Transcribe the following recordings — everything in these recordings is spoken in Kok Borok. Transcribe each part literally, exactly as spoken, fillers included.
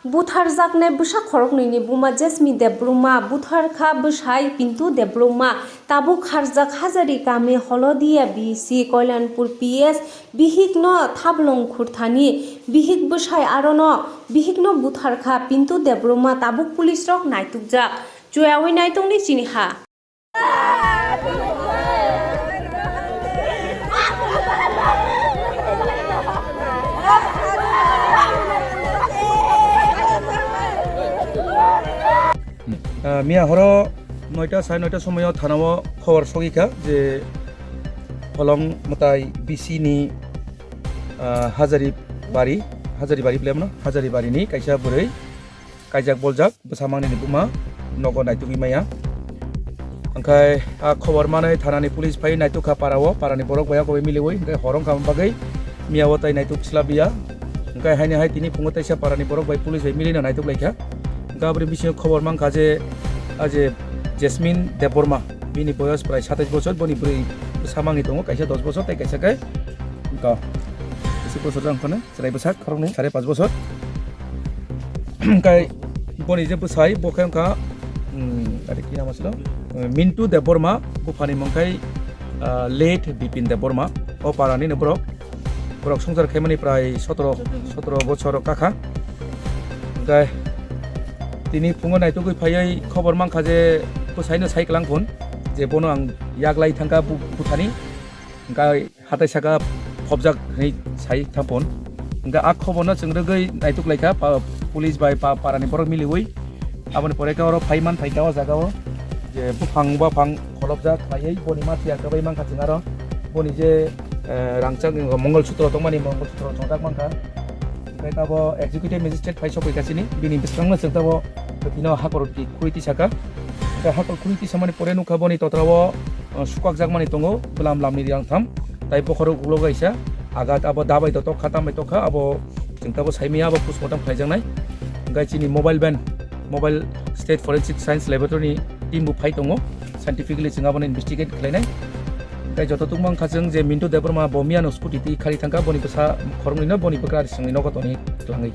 Butharjaknai bwsa khoroknwini buma Jasmine Debbarma, buthar kha bwsai Pintu Debbarma, tabuk kharjak Hajari kami Holodia B C Koilanpur P S, bihikno thablong khurthani, bihik bwsai arono, bihikno buthar kha Pintu Debbarma, tabuk police rok naitukjak, chuyawi naitongni chini ha. Ah, miya horo noita, sare noita somoyo thanao khobor sogwi kha je Holong mwtai B C ni, ah, Hajari bari, Hajari bari bwle mano, Hajari bari ni kaisa bwrwi kaijak boljak, bwsa mangni ni buma nogo naitugwi maya. Hwnkhe a khobor manwi thanani police phai naitukha parao, parani borok bai abo bai miliwi, hwnkhe hor wngkha bagwi miya o tai naituk slabya. Hwnkhe haini hai tini phungo teisa parani borok bai police bai milino naituk laikha. Hwnkhe aboni bisingo khobor mankha je, a je Jasmine Debbarma, bini boyos prai satais bochor, boni bwrwi bwsa mangni tongo, kaisa dos bochor tei kaisa khe, wngkha, kaisa bochor jang phano. Chwrai bwsak khoroknwi sare pash bochor. Hwnkhe boni je bwsai bo khe wngkha, um, are ki nam aswk, uh, Mintu Debbarma, buphani mung khai, uh, late Bipin Debbarma. O parani no borok, borok swngchar khaimani prai sotoro, sotoro bochor kakha. Hwnkhe tini phungo naitugwi phaiwi khobor mankha je bwsaino sai kwlang phun je bono ang yaklai thangkha bu-, buthani. Hwnkhe hatai saka phobjak hinwi sai thampon. Hwnkhe a khoborno chwng rwgwi naituk laikha, pa-, police bai pa-, parani borok miliwi. Aboni pore khe oro phai man phaikha o jaga o je buphang baphang kholopjak khlaiwi boni ma phiya kwbai mankha chwng aro. Boni je, eh, rangchak Mongol Sutro tongmani Mongol Sutro chongjak mankha. Hwnkhe tabo executive magistrate phai sokphaikha chini, bini bwskango chwng tabo bwtwino hakor khurui tisaka. Hwnkhe hakor khurui tisamani pore nukha boni totrao, uh, sukakjakmani tongo, bwlam lamni rang tham, tai bokhorok ulo kaisa, agat abo dabai to tokha, tambai tokha, abo chwng tabo saimaya, abo postmortem khlaijaknai. Hwnkhe chini mobile van, mobile State Forensic Science Laboratory ni team bo phai tongo, scientifically chwng abono investigate khlainai. Hwnkhe joto tungma wngkha chwng je Mintu Debbarma bo miyano scooty twi khari thangkha, boni bwsa khoroknwino boni bwkra risingni nogo tongwi twlangwi.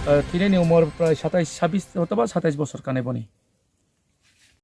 Ah, thwinani umor prai satais, sabis othoba satais bosor kanai boni.